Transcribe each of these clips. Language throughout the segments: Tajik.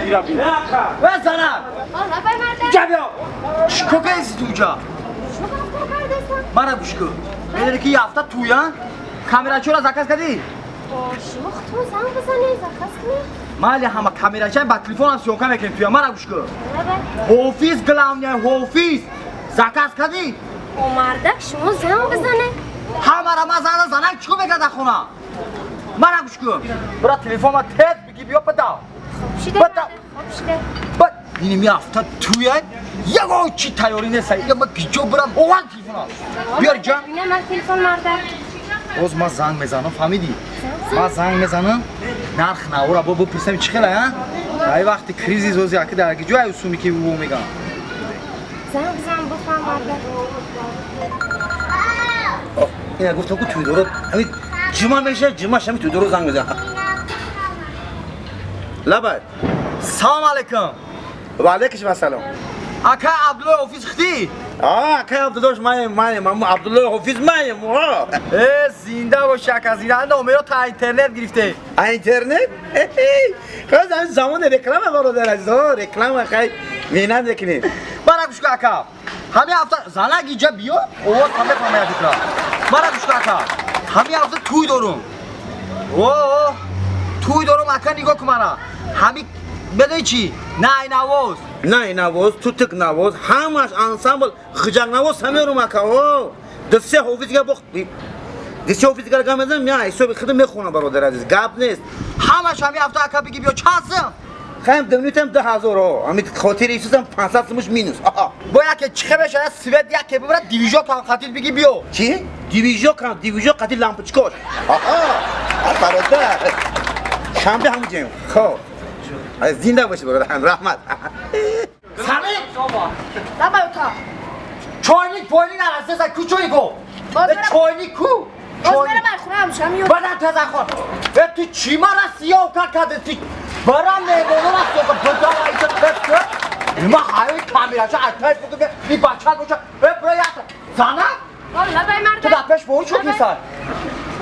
Ира бин. Ва зана. Лабай мардак. Ҷа биё. Чӣ кор кардӣ ту ҷа? Шумо кор кардастам. Мара гӯш кун. Медонӣ ки ҳафта туян? Камерачиро заказ кардӣ? Шумо худтон занг бизанед, заказ кунед. Майли ҳама камерача ба телефонам съёмка мекунем туя. Мара гӯш кун. Лабай. Ҳофиз главный ҳофиз. Заказ кардӣ? О мардак, шумо занг бизанед. Ҳамара ман занг занак чӣ кор мекард дар хона? Мара гӯш кун. Бира телефонма тез бигӣ биё бадав. Хоб шида Бада. мардак, хоб шида. Бад иними ҳафта туя ягон чӣ тайёрӣ нест. Ига ман киҷо бирам? Ован телефонам. Биёр ҷа. Бина ман телефон мардак. Боз ман занг мезанам, фаҳмидӣ? Ман занг мезанам, нарх навора бо бипурсам чӣ хела, а? Ай вақти кризис ози аки дар ки ҷой усуми ки ӯ мегам. Занг бизан бифаҳм мардак. Ина гуфтам ку туйдоро ҳамин ҷума мешавад, ҷумаш ҳамин туйдоро занг мезанад. Лабай. Салом алейкум. Ва алейкум ассалом. Ака Абдуллои офис худӣ? А, акай Абдуллош маем, маем, аммо Абдуллои ҳофиз маем. Э, зинда боши ака, зинда. Номеро та интернет гирифте. А интернет? Хаз ҳамин замони реклама бародар азиз, реклама хай меҳнат мекунем. Мара гӯш кун ака. Ҳамин ҳафта занак иҷа биё, овоз ҳам мефаҳмая фикра. Мара гӯш кун ака. Ҳамин ҳафта туй дорум. О, туй дорум ака, нигоҳ кун мара. Ҳамин медонӣ чӣ? Найнавоз. Найнавоз, тутукнавоз, ҳамаш ансамбл, хиҷакнавоз ҳамерум ака. О, ду се ҳофизга бо ду се ҳофизга гап мезанам, я ҳисоби худам мехонам бародар азиз, гап нест. Ҳамаш ҳамин ҳафта ака биги биё чанд сум? Хаем димнитам 2000, о, ҳамин хотири Исусам 500 сумуш минус. Аҳа. Бо яке чихе мешава, свет яке бибара, движок ҳам қатил биги биё. Чӣ? Движок ҳам, движок қатил лампочкош. Аҳа, бародар. Шанбе ҳамун ҷоем. Хоб. Зинда бошӣ бародар, раҳмат. Самим! Лабай ута. Чойник пойник нарасеса ку чойнико? Чойник ку? Боз мерам ай хона ҳам ё. Бадан таза хон. Э ту чӣ мара сиёҳ кард ти? Барам меҳмонора сиёҳ бадам айча тез кун. Ма ҳаёи камерача айтай фуку би бача боша. Э бро ята. Зана? Лабай мардак. Ту дар пеш бо чӯ кисай?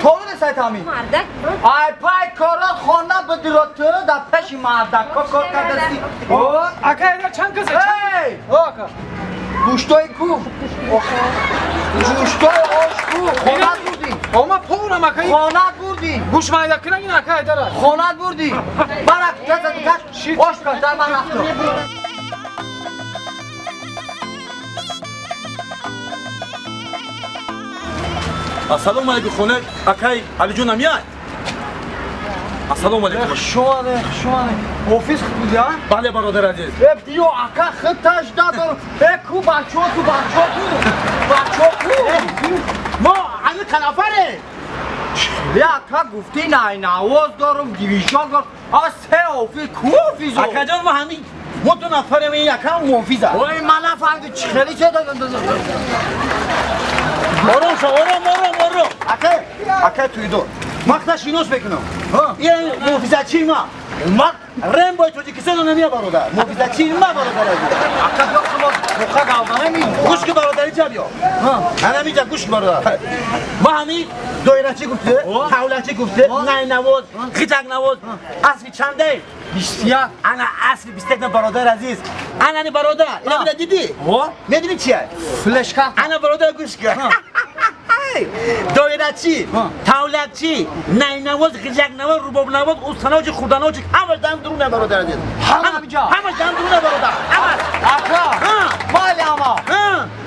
Толу несай тами? Мардак. Ай пай корот хона бидиро ту дар пеши мардак кор кардасти. О, Ака эга чанд каса? Эй! О ака. Гӯштои ку? Гӯштои ош ку? Хонат бурдӣ? О ма порам ака. Хонат бурдӣ? Гӯш майда кунак ин ака айдара. Хонат бурдӣ? Барак, теза бикаш, ош бикаш, дар ман рафтам. Ассалому алейкум, хона акай Алиҷон ам яд. Ассалому алейкум. Шуане, шуане. Офис худ будӣ, а? Бале бародар азиз. Э, биё ака худташ дадор. Э, ку бачо ку бачо ку. Бачо ку. Мо ҳамин канафаре. Чили ака гуфтӣ найнавоз дорум, движок дорум. А се офис ку офисо? Акаҷон мо ҳамин мо ду нафарем ин якам муҳофиз аст. Ой, ман нафаҳмидам чӣ хеле че Ором шав, ором, ором, ором. Акай, акай туйдор. Ман худаш шинос мекунам. Ин муҳофизатчии ма. Умар Рембои Тоҷикистонро намея бародар. Муҳофизатчии ма бародар азиз. Ака биё шумо тоқа гавданами. Гӯш ки бародари ҷа биё. Ҳаминҷа гӯш ки бародар. Ма ҳамин доирачӣ гуфте, ҳавлачӣ гуфте, найнавоз, хиҷакнавоз, асби чанде? 21. Ана асби 21 на бародар азиз. Анани бародар, ина бина дидӣ? Медонӣ чия? Флешка. Ана бародар гӯш ки. Доирачӣ, тавлатчӣ, найнавоз, хиҷакнавоз, рубобнавоз, устанавози, хурданавози, ҳамаш дам дуруна бародар азиз. Ҳама ҳаминҷа. Ҳамаш дам дуруна бародар. Ҳамаш. Ака. Майли ҳама.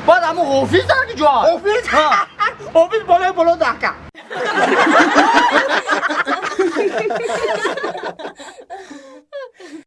Баъд ҳамун ҳофиз дар ки ҷо? Ҳофиз? Ҳофиз болои боло дака.